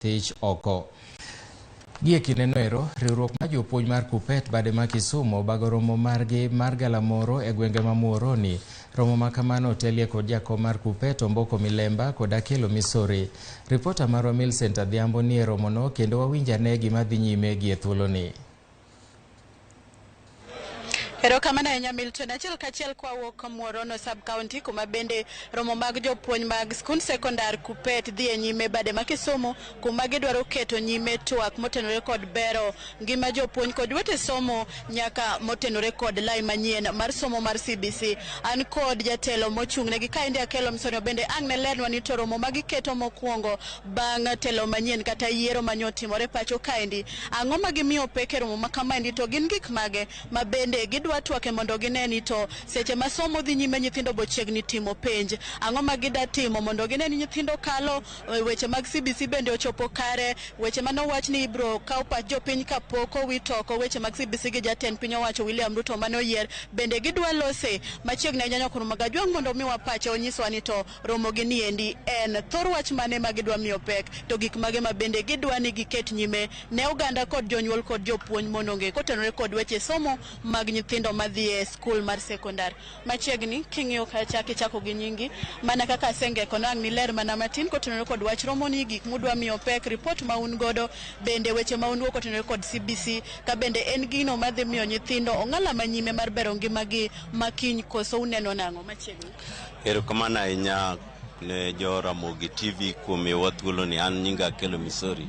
Thich oko. Gie kindeno ero, riwruok mar jopuonj mar KUPPET bade ma Kisumu obago romo margi mar galamoro e gwenge ma Muhoroni. Romo ma kamano otelie kod jakom mar KUPPET Omboko Milemba kod Akelo Misori. Ripota marwa Millicent Adhiambo nie romono kendo wawinj ane gima dhi nyime gie thuoloni. Erokamano ahinya Milton. Achiel kachiel kwawuok Muhorono sub county kuma bende romo mag jopuonj mag skund sekondar KUPPET dhi e nyime bade ma Kisumu kuma gidwaro keto nyime twak motenore kod bero ngima jopuonj kod wete somo nyaka motenore kod lai manyien mar somo mar CBC. An kod jatelo mochung' negi kaendi Akelo Msonyo bende ang' ne lernwa ni to romo ma giketo mokwongo bang' telo manyien kata yiero mane otimore pacho kaendi. Ang'o ma gimiyo pek e romo ma kamaendi to gin gik mage ma bende gidwa twake mondo gine ni to seche ma somo dhi nyime nyithindo bo chiegni timo penj. Ang'o ma gida timo mondo gine ni nyithindo kalo weche mag CBC bende ochopo kare, weche mane owach ni ibro kaw pach jopiny kapok owit oko weche mag CBC gi jatend piny owacho William Ruto mane oyier bende gidwa lose machiegni ahinya nyakwar Magajwang' mondo omiwa pache onyiswa ni to romo gi niendi en thor wach mane ma gidwa miyo pek to gik mage ma bende gidwa ni giket nyime ne oganda kod jonyuol kod jopuonj mondo ong'e kotenore kod weche somo mag nyithindo madhi e skul mar sekondar. Machiegni king'iyo kacha kichako gi nyingi mana kaka asengeko no ang' niler mana matin kotenore kod wach romoni, gik mudwa miyo pek, ripot ma un godo, bende weche ma un go kotenore kod CBC ka bende en gino madhi miyo nyithindo ong'ala manyime mar bero ngimagi makiny koso uneno nang'o machiegni. Erokamano ahinya ne jo Ramogi TV kuom miyowa thuolo ni. An nyinga Akelo Misori,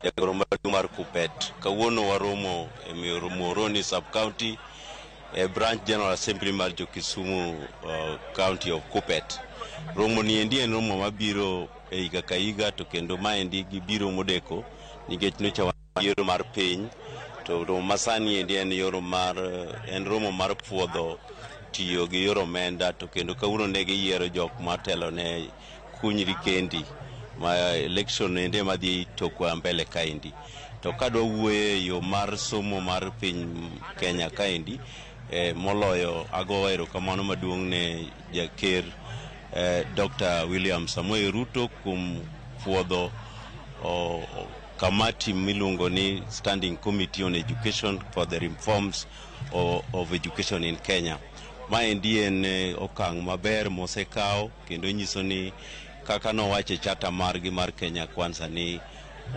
jagoro maduong' mar KUPPET. Kawuono waromo e Muhoroni sub county e branch General Assembly mar jo Kisumu County of KUPPET. Romo ni endi en romo mabiro e higa ka higa, to kendo maendi gibiro modeko nikech nyocha yiero mar piny, to romo masani endi en yoro mar en romo mar puodho tiyo gi yor omenda, to kendo kawuono ne giyiero jok matelo ne kunyri kendi ma election endi ema dhi tokwa mbele kaendi. To kadwa wuoyo e yo mar somo mar piny Kenya kaendi, moloyo ago erokamano maduong' ne jaker Dr. William Samoei Ruto kuom puodho kamati miluongo ni Standing Committee on Education for the Reforms of Education in Kenya. Maendi en okang' maber mosekawo kendo nyiso ni kaka nowacho e charter margi mar Kenya Kwanza ni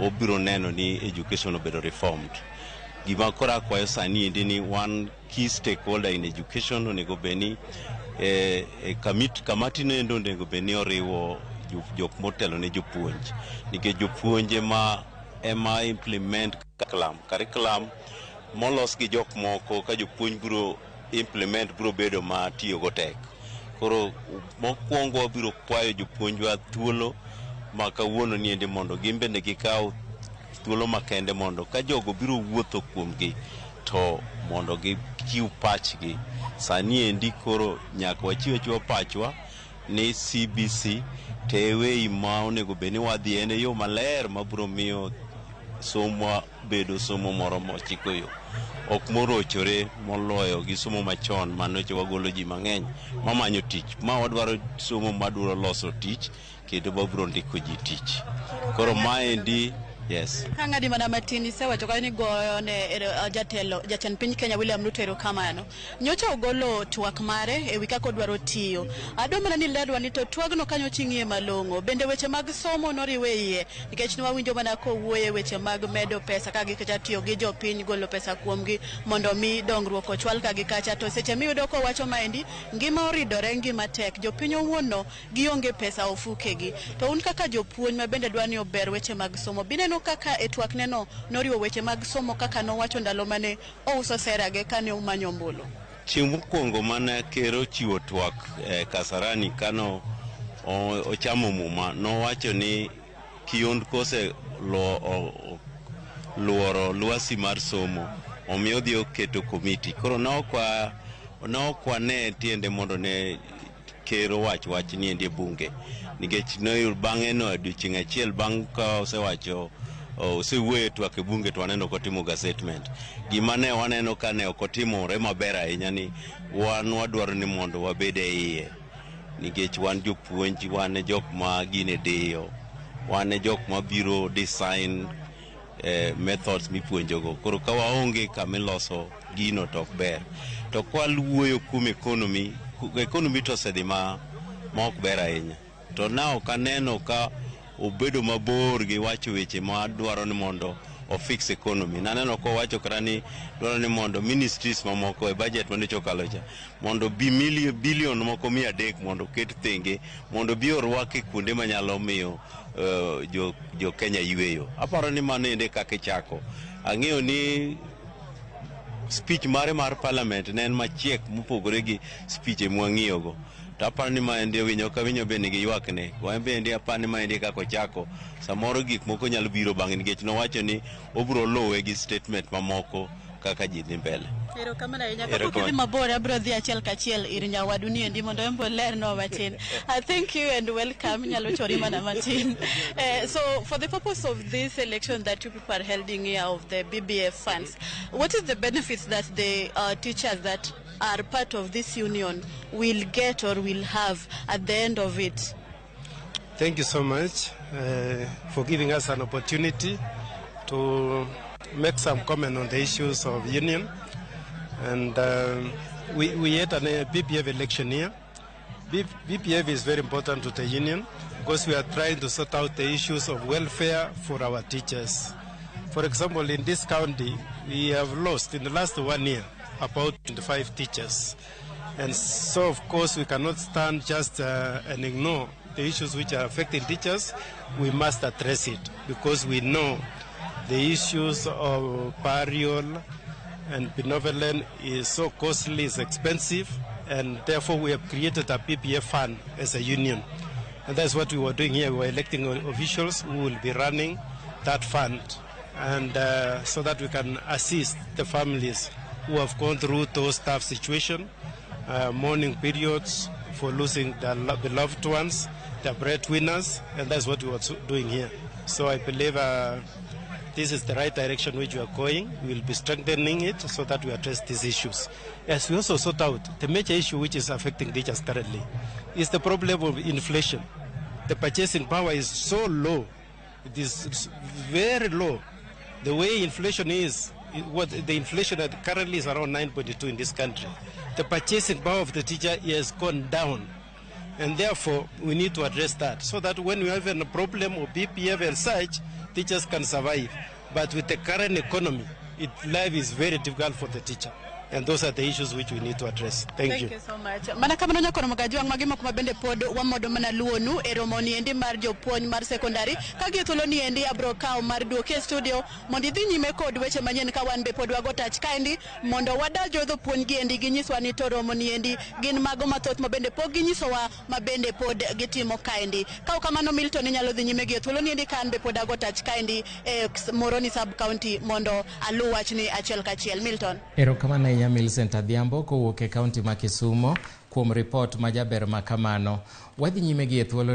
obiro neno ni education obedo reformed. Gima koro akwayo sani endi ni wan key stakeholder in education onego bed ni kamati no endo onego bed ni oriwo jok motelo ne jopuonj, nikech jopuonj ema implement curriculum. Curriculum molos gi jok moko ka jopuonj biro implement biro bedo ma tiyogo tek. Koro mokwongo wabiro kwayo jopuonjwa thuolo ma kawuono ni endi mondo gin bende gikaw thuolo makende mondo ka jogo biro wuotho kuomgi to mondo gichiw pachgi. Sani endi koro nyaka wachiw achiwa pachwa ni CBC to e way ma onego bed ni wadhi, en e yo maler mabiro miyo somo bedo somo moro mochiko yo, ok morochore moloyo gi somo machon manocha wagolo ji mang'eny mamanyo tich. Ma wadwaro somo madwaro loso tich kendo mabiro ndiko ji tich. Koro maendi, yes. Ka ng'adi mana matin isewacho kanyo ni goyo ne jatelo jatend piny Kenya William Ruto erokamano. Nyocha ogolo twak mare ewi kaka odwaro tiyo. Adwa mana ni lerwa ni to twagno ka nyocha ing'iye malong'o, bende weche mag somo noriwe iye nikech ne wawinjo mana kowuoyo e weche mag medo pesa ka gikacha tiyo gi jopiny golo pesa kuomgi mondo mi dongruok ochwal ka gi kacha, to seche miyudo kowacho maendi ngima oridore, ngima tek, jopiny owuon no gionge pesa ofukegi. To un kaka jopuonj ma bende dwa ni ober weche mag somo, bineno kaka e twak neno noriwo weche mag somo kaka nowacho ndalo mane ouso sera ge kane umanyo ombulu? Chieng' mokwongo mane ker ochiwo twak e Kasarani kano ochamo muma, nowacho ni kiondko ose luoro lwasi mar somo, omiyo odhi oketo komiti. Koro ne ok wane tiende mondo ne ker owach wach ni endi e bunge, nikech ne bang'e no odiochieng' achiel bang' ka osewacho osewuoyo e twak e bunge to waneno kotimo ga statement. Gima ne waneno ka ne ok otimore maber ahinya ni wan wadwaro ni mondo wabed e iye, nikech wan jopuonj, wan jok ma gine diyo. Wan e jok mabiro design methods mipuonjogo. Koro ka waonge kamiloso gino to ok ber. To kwaluoyo kuom economy, economy to osedhi ma ok ber ahinya. To na ok aneno ka obedo mabor gi wacho weche ma dwaro ni mondo ofix economy. Naneno kowacho kata ni dwaro ni mondo ministries mamoko e budget manyocha okalo cha mondo bi billion moko 300 mondo oket thenge mondo bi orwak e kuonde manyalo miyo jo Kenya yweyo. Aparo ni mano ende kaka ichako. Ang'eyo ni speech mare mar parliament ne en machiek mopogore gi speech mwang'iyogo. To aparo ni maendi winyo ka winyo be nigi ywakne. Wan bende aparo ni maendi kaka ochako. Samoro gik moko nyalo biro bang'e nikech nowacho ni obiro luwe gi statement mamoko kaka ji dhi mbele. Erokamano ahinya. Kapok idhi mabor, abiro dhi achiel kachiel ir nyawadu ni endi mondo en be olernwa matin. Thank you and welcome. Inyalo chori mana matin. So for the purpose of this election that you people are holding here of the BBF funds, what is the benefits that the teachers that are part of this union will get or will have at the end of it? Thank you so much for giving us an opportunity to make some comment on the issues of union. And we had a BPF election here. BPF is very important to the union because we are trying to sort out the issues of welfare for our teachers. For example, in this county, we have lost in the last 1 year about 25 teachers. And so, of course, we cannot stand just and ignore the issues which are affecting teachers. We must address it because we know the issues of burial and benevolence is so costly, it's expensive, and therefore we have created a PPF fund as a union. And that's what we were doing here. We were electing officials who will be running that fund, and so that we can assist the families who have gone through those tough situations, mourning periods for losing their beloved ones, their breadwinners, and that's what we were doing here. So I believe this is the right direction which we are going. We will be strengthening it so that we address these issues. As we also sort out the major issue which is affecting teachers currently is the problem of inflation. The purchasing power is so low. It is very low. The way inflation is, what the inflation that currently is around 9.2 in this country. The purchasing power of the teacher has gone down. And therefore, we need to address that so that when we have a problem of BPF and such, teachers can survive. But with the current economy, life is very difficult for the teacher. And those are the issues which we need to address. Thank you. Thank you so much. Mana kamano nyakoro magajwang' magi moko ma bende pod wamodo mana luonu e romo ni endi mar jopuonj mar sekondari. Ka gi thuolo ni endi abro kawo mar duoki e studio mondo idhi nyime kod weche manyien ka wan be pod wago tach kaendi mondo wadal jodho puonj gi endi ginyiswa ni to romo ni endi gin mago mathoth ma bende pok ginyisowa ma bende pod gitimo kaendi. Ka ok kamano Milton inyalo dhi nyime gi e thuolo ni endi ka an be pod ago tach kaendi e Muhoroni sub county mondo alu wachni achiel kachiel. Milton. Erokamano ahinya Millicent Adhiambo kowuok e kaunti ma Kisumo kuom ripot majaber ma kamano. Wadhi nyime gi e thuolo